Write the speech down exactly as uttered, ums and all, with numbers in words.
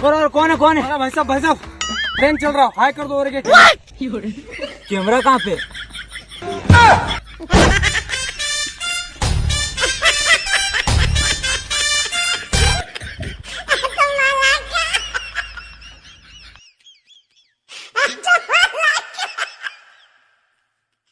और, और कौन है, कौन है? अरे भाई साहब, भाई साहब, prank चल रहा है, हाय कर दो और के। Camera कहाँ पे?